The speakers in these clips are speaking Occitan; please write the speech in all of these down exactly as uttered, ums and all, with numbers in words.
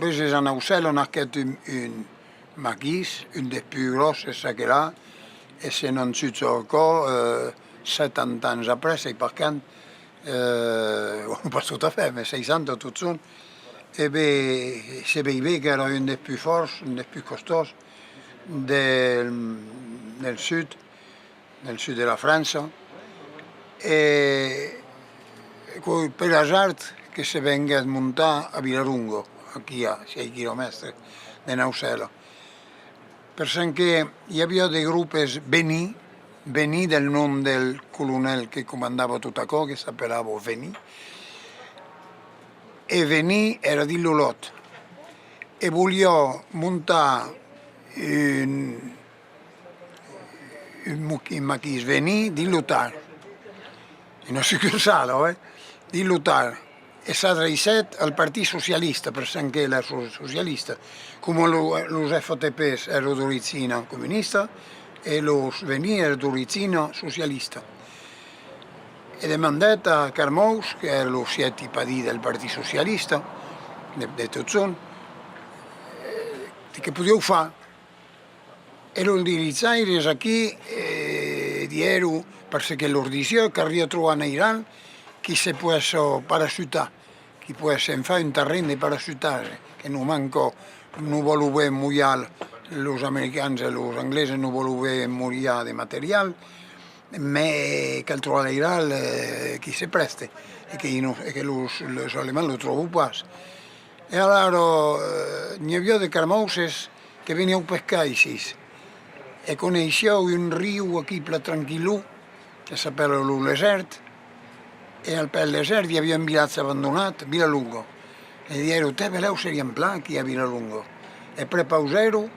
Puèi a Naucèla nasquèt un, un maquís, un des pus gròsses, çaquelà, e se n'an nascut aquò, eh, setanta ans après, sai pas quand, eh, bon, pas tot a fait, mès seissanta totjorn. E ben, se vei ben qu'èra un des pus fòrts, un des pus costós del, del sud, del sud de la França, e aquò's per azard que se venguèt montar a Vilalonga, aquí a sièis quilomètres de Naucèla. Per çò que i aviá de gropes Veni, Veni del nom del colonèl que comandava tot aquò, que s'apelava Veni, e Veni èra dins lo Lòt, e voliá montar un, un mo-, un maquís Veni dins lo Tarn, una sucursala, eh, dins lo Tarn, e s'adrecèt al Partit Socialista, per çò que èra so-, socialista, coma lo, los F T Ps èran d'origina comunista e los Veni èran d'origina socialista. E demandèt a Carmauç, qu'èra lo sièti padrí del Partit Socialista, de, de totjorn, eh, de qué podián far. E los dirijaires aquí, eh, dièron, per çò que lor disiá, calriá trobar un airal qui se poguèsse parachutar, qui poguèsse far un terren de parachutatge, que nos manca, nos vòlon ben molhar, los americans e los angleses nos vòlon ben molhar de material, mès cal trobar l'airal, eh, qui se prèste, e que, e que los, los Alemands lo tròbon pas. E alara, eh, n'i aviá de Carmauces que venián pescar aicí, e coneissián un riu aquí plan tranquillon, que s'apèla lo Lesèrt, e al pè del Lesèrt i aviá un vilatge abandonat, Vilalonga. E dièron: tè, belèu seriam plan aquí a Vilalonga. E prepausèron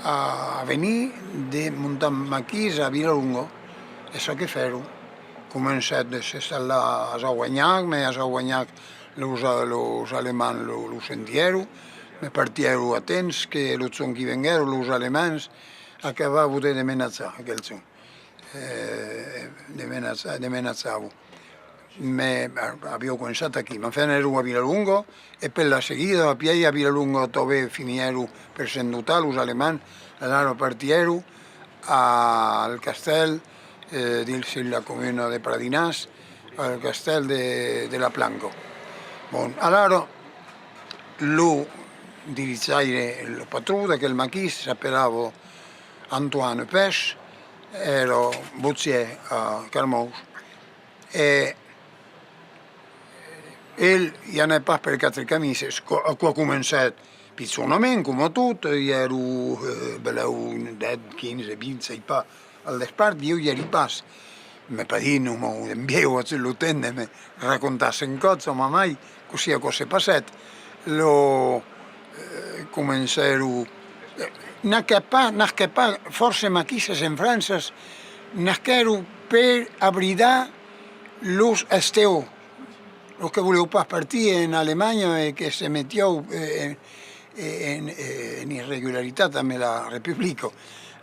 a Veni de montar un maquís a Vilalonga, e çò que fèron. Comencèt de s'installar a Sauvanhac, mès a Sauvanhac los, los Alemands lo, lo sentièron, mès partièron a temps que lo jorn qui venguèron los Alemands acabavan de demenajar aquel jorn. Eh, demenaja-, demenajavan. Mès a-, avián començat aquí. Mès enfin èran a Vilalonga, e per la seguida, apièi a Vilalonga tanben finièron per s'endotar los Alemands, alara partièron al castèl, eh, dins la comuna de Pradinàs, al castèl de, de la Planca. Bon, alara, lo dirijaire, lo patron d'aquel maquís s'apelava Antoine Pech, èra botgièr a Carmauç, e el i anèt pas per quatre camins, aquò, aquò comencèt pichonament, coma tot, i èran, eh, belèu dètz, quinze, vint, sai pas, al despart, ieu i èri pas. Mès pas dins lo meu envieu a lo temps de me racontar cent còps a ma mair cossí aquò se passèt. Lo, eh, comencèron, eh, nasquèt pas, nasquèt pas fòrça maquisses en França, nasquèron per abridar los S T O, los que volián pas partir en Alemanha e que se metián, eh, en, en, en irregularitat amb la Republica.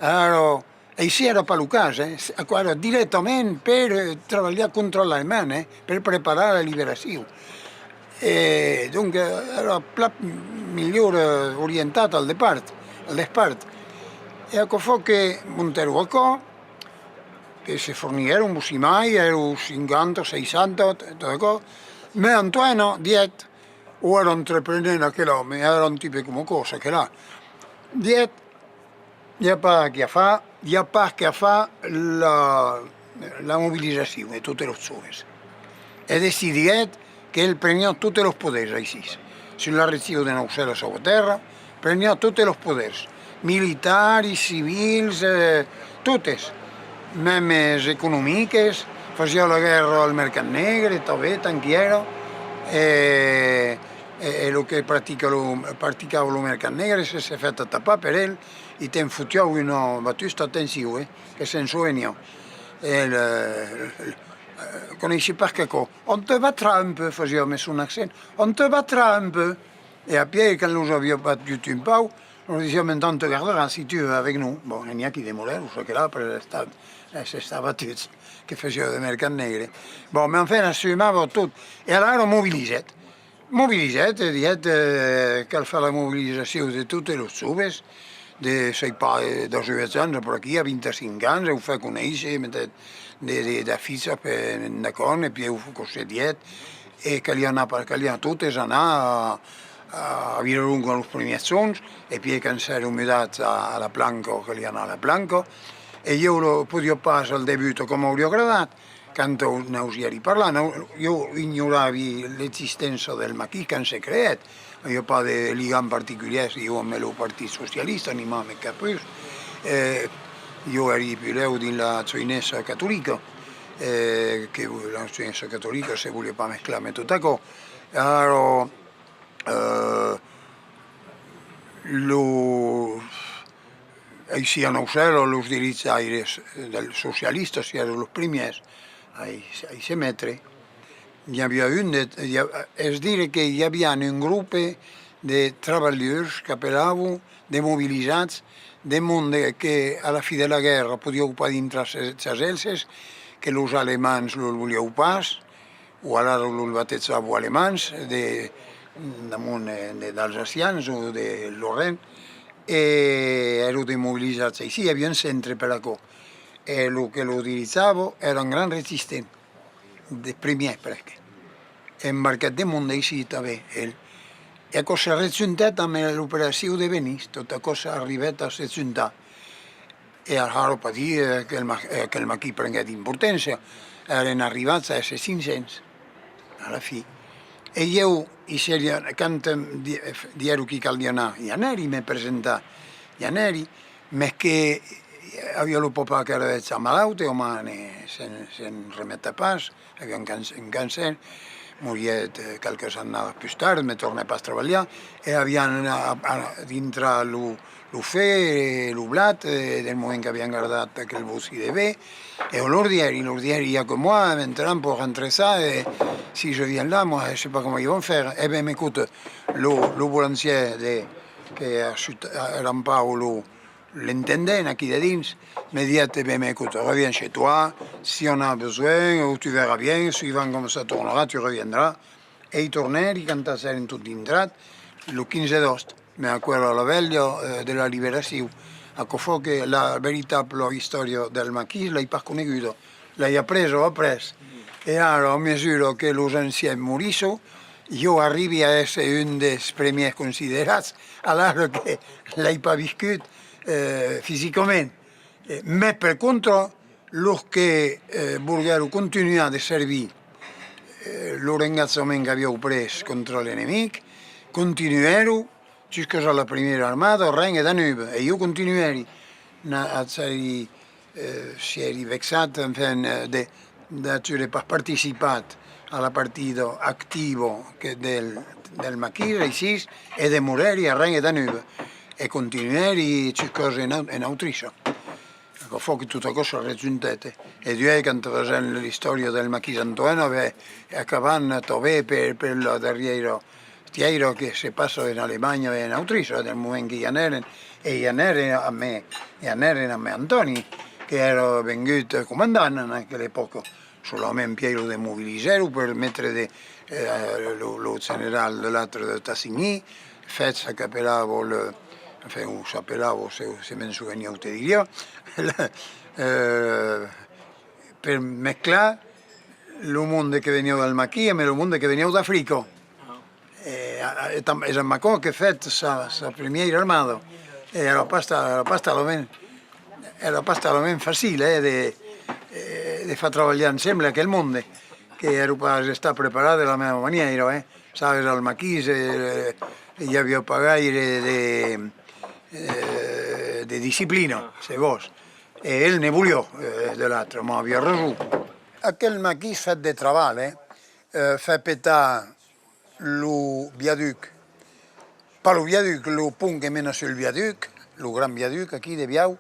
Alara, aicí èra pas lo cas, eh. Aquò èra dirèctament per, eh, trabalhar contra l'Alemand, eh, per preparar la liberacion. E donc, eh, èra plan melhor, eh, orientat al depart, al despart. E aquò fa que montèron aquò, que se forniguèron, bocin mai, èran cinquanta, seissanta, tot aquò. Mès Antoine dièt, o èra entreprenent aquel òme, èra un tipe coma aquò, çaquelà. Dièt: i a pas qu'a far, i a pas qu'a far la, la mobilizacion de totes los joves. E decidiguèt qu'el preniá totes los poders aicí. Sus la region de Naucèla, Sauvatèrra, preniá totes los poders, militaris, civils, eh, totes, mèmes economiques, fasiá la guèrra al mercat negre, tanben, tant qu'i èra, e, e, e lo que practica lo, practicava lo mercat negre se, se fèt atapar per el, e te'n fotiá una batusta, atencion, eh, que se'n soveniá. El, eh, coneissi pas qu'aquò. On te battra un peu, fasiá amb son accent. On te battra un peu. E apièi, quand los aviá batut un pauc, los disiá: maintenant te garderas si tu veux avec nous. Bon, e n'i a qui demorèron çaquelà per estar, eh, s'estar batuts, que fasiá de mercat negre. Bon, mès enfin, assumava tot. E alara mobilizèt. Mobilizèt e dièt, eh, cal far la mobilizacion de totes los joves, de, sai pas, eh, dètz-e-uèch ans per aquí a vint-e-cinc ans, e o fèt conéisser, metèt de, de, d'afichas per endacòm, e pièi o, o se dièt, e caliá anar, caliá totes anar a, a Vilalonga los primièrs jorns, e pièi quand s'èron mudats a, a La Planca, caliá anar a La Planca, e ieu lo podiá pas al debut coma auriá agradat, quand n'ausièri parlar, non, ieu ignoravi l'existéncia del maquís quand se creèt. Aviá pas de ligam particulièr, ieu, amb lo Partit Socialista, ni mai cap pus. Eh, ieu èri puslèu dins la joinessa catolica, eh, que la joinessa catolica se voliá pas mesclar amb tot aquò. Ara, eh, lo, aicí a Naucèla, los dirijaires dels socialistas, si èran los primièrs a i, a i se metre. N'i aviá un de, i a, es dire que i aviá un grope de trabalhadors qu'apelavan de mobilizats, de monde que a la fin de la guèrra podián pas dintrar chas, chas elses, que los alemands los volián pas, o alara los batejavan alemands, de, d'amont, eh, de, d'alsacians o de lorrains, e èran de mobilizats aicí, i aviá un centre per aquò. E lo que lo dirijava èra un grand resistent, de primièr presque. Embarquèt de monde aicí tanben, el. E aquò se rejuntèt amb l'operacion de Venís, tot aquò s'arribèt a se juntar. E alara, per dire, eh, aquel ma-, eh, aquel maquís prenguèt d'importància, èren arribats a èsser cinc cents, a la fin. E ieu, i seriá, quand, eh, di-, eh, dièron que caliá anar, i anèri me presentar, i anèri, mès que aviá lo papà qu'èra dejà malaut, e òme, ne, se'n, se'n remetèt pas, aviá un can-, un cancèr, morièt, eh, qualques annadas pus tard, mès tornèt pas trabalhar, e avián a, a, a dintrar lo, lo fen e lo blat, eh, del moment qu'avián gardat aquel bocin de ven, e o lor dièri, lor dièri, il y a que moi maintenant pour rentrer ça, et si je viens là, moi, je sais pas comment ils vont faire. E ben, m'écoute, lo, lo bolangièr de, que a sut-, a, èra un pauc lo, l'intendent aquí dedins, me dièt: « Eh ben, écoute, reviens chez toi, si on a besoin, ou tu verras bien, suivant comme ça tournera, tu reviendras. » E i tornèri quand èren tot dintrat, lo quinze d'agost, me aquò èra la velha, eh, de la liberacion. Aquò fa que la veritabla istòria del maquís l'ai pas coneguda. L'ai apresa après. E ara, a mesura que los ancians morisson, ieu arribi a èsser un dels primièrs considerats, alara que l'ai pas viscut, eh, fisicament. Eh, mès per contra, los que, eh, volguèron continuar de servir, eh, lor engatjament qu'avián pres contra l'enemic, continuèron juscas a la primièra armada, Rhin e Danube, e ieu continuèri. Na-, a, sièri, eh, sièri vexat, enfin, eh, de, d'agure pas participat a la partida activa que del, del maquís, aicí, e demorèri a Rhin e Danube, e continuèri juscas en, en Autricha. Aquò fa que tot aquò se rejuntèt, eh. E duèi, quand fasèm l'istòria del maquís Antoine, ben, acabam tanben per, per la darrièra tièira que se passa en Alemanha e en Autricha, del moment que i anèren, e i anèren amb, i anèren amb Antòni, que èra vengut comandant en aquela epòca. Solament pièi lo demobilizèron per metre de, eh, lo, lo general Delattre de Tassigny, fèt çò qu'apelavan le, enfin, o s'apelava, se, se me'n soveniá, te diriá, le, eh, per mesclar lo monde que veniá del maquís amb lo monde que veniá d'Africa. E, a, e tam-, es amb aquò que fèt sa, sa primièira armada. E èra pas ta-, èra pas talament, èra pas talament facil, eh, de, eh, de far trabalhar ensemble aquel monde, que èra pas estat preparat de la mèma manièira, eh. Sabes, al maquís, eh, i aviá pas gaire de, eh, de disciplina, se vòs. E el ne voliá, eh, Delattre, mas aviá rason. Aquel maquís fèt de trabalh, eh, eh, fèt petar lo viaduc, pas lo viaduc, lo pont que mena sul viaduc, lo grand viaduc aquí de Viaur,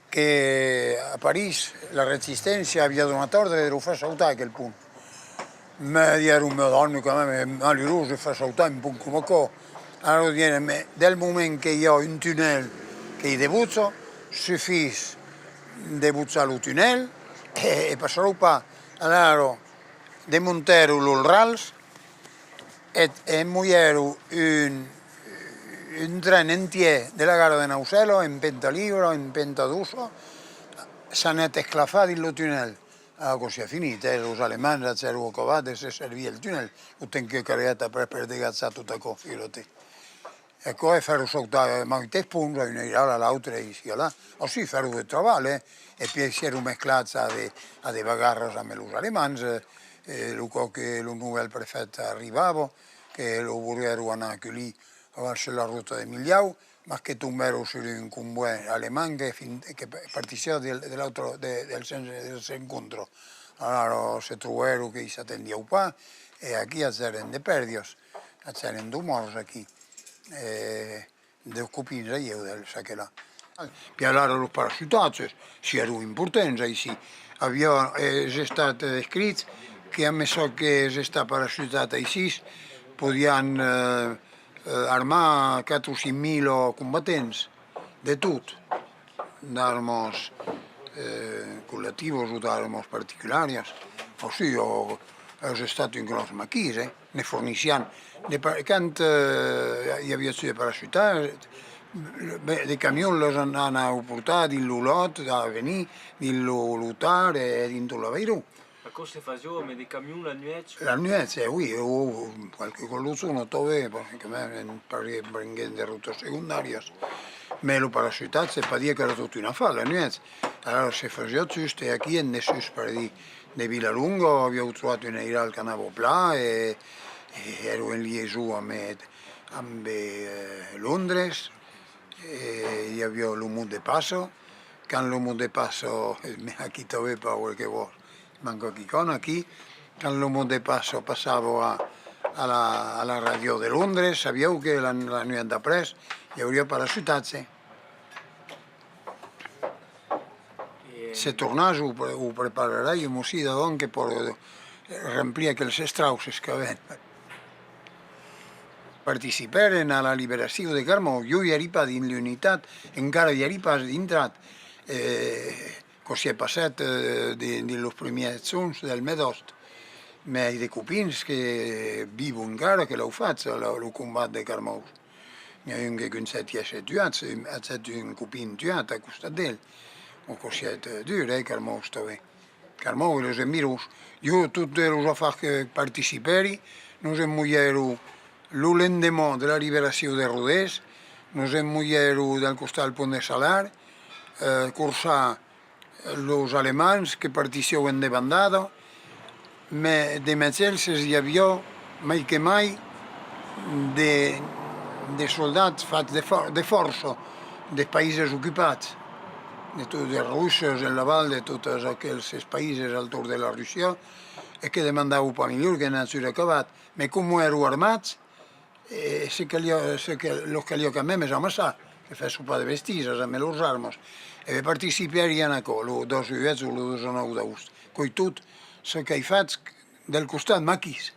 que a París la Resisténcia aviá donat òrdre de lo far sautar aquel pont. Me diguèron: « Madame, quand même, es malurós de far sautar un pont coma aquò. » Alara diguèron: « Mès del moment que i a un tunèl que i debocha, sufís de bochar lo tunèl e, e passarà pas. » Alara, demontèron los rals, E, e molhèron un, un tren entièr de la gara de Naucèla, en penta libra, en penta doça, s'anèt esclafar dins lo tunèl. Aquò siá finit, eh, los Alemands agèron acabat de se servir del tunèl, lo temps que calguèt après per degatjar tot aquò, figura-te. E aquò, e fèron sautar maites ponts a un airal, a l'autre, aicí, alà. Aussi, fèron de trabalh, eh? E pièi sièron mesclats a de, a de bagarras amb los Alemands, eh, e lo còp que lo novèl prefèt arribava, que lo volguèron anar aculhir a la rota de Milhau, mas que tombèron sus un convòi alemand que fin-, que partissiá de, de l'autre, de, del Sen-, del Sencontre. Alara se trobèron que i s'atendián pas, e aquí agèren de pèrdias, agèren dos mòrts aquí. E de copins a ieu del Saquelà. Pièi alara los parachutatges, sièron importants aicí. Aviá, es estat descrich que amb çò qu'es estat parachutat aicí, podián, eh, eh, armar quatre o cinc mila combatents, de tot, d'armas, eh, collectivas o d'armas particulàrias. Aussi, es estat un gròs maquís, eh? Ne fornissián, de pa-, quand, eh, i aviá de parachutatges, de camions los anavan portar dins lo Lot, a Avenir, dins lo, lo Tarn e dins tot l'Avairon. Aquò se fasiá amb de camions la nuèch? La nuèch, eh, oui, o qualque còp lo jorn tanben, parce que quand même, en, prenguèt de rotas segondàrias. Mès lo parachutatge, se podiá, qu'èra tot un afar la nuèch. Alara se fasiá just aquí en dessús, per dire, de Vilalonga, avián trobat un airal qu'anava plan e, e èran en liaison amb, amb, eh, Londres, e i aviá lo mot de passa. Quand lo mot de passa, eh, aquí tanben, pas qualque vòl, manca quicòm aquí, quand lo mot de passa passava a, a la, a la ràdio de Londres, sabián que la, la nuèch d'après i auriá parachutatge. Se tornatz, o pre-, o prepararai un mocin d'avant que pòt, eh, remplir aqueles estrauces qu'avèm. Participèrem a la liberacion de Carmauç. Jo i èri pas dins l'unitat, encara i èri pas dintrat. Eh, aquò siá passat, eh, di-, dins los primièrs jorns del mes d'agost. Mès ai de copins que vivon encara, que l'an fach, lo, lo combat de Carmauç. N'i a un que coneishetz, i a estat tuat, agèt un copin tuat a costat d'el. Aquò siá, eh, dur, eh, Carmauç tanben. Carmauç e los environs. Jo, totes los afars que participèri, nos en molhèron lo lendeman de la liberacion de Rodés, nos en molhèron del costat del Pont de Salars, eh, corçar los Alemands que partissián en debandada, mès demest eles i aviá mai que mai de, de soldats fachs de for-, de fòrça, de païses ocupats, de tot, de Russes, en l'aval de totes aqueles païses al torn de la Russia, e que demandavan pas milhor que nature acabat. Mès coma èran armats, e se caliá, se que, los caliá quand même amassar, que fèsson pas de bestisas amb lors armas. E ben participèri en aquò, lo dètz-e-uèch o lo dètz-e-nòu d'agost. Qu'es tot çò qu'ai fach del costat maquís.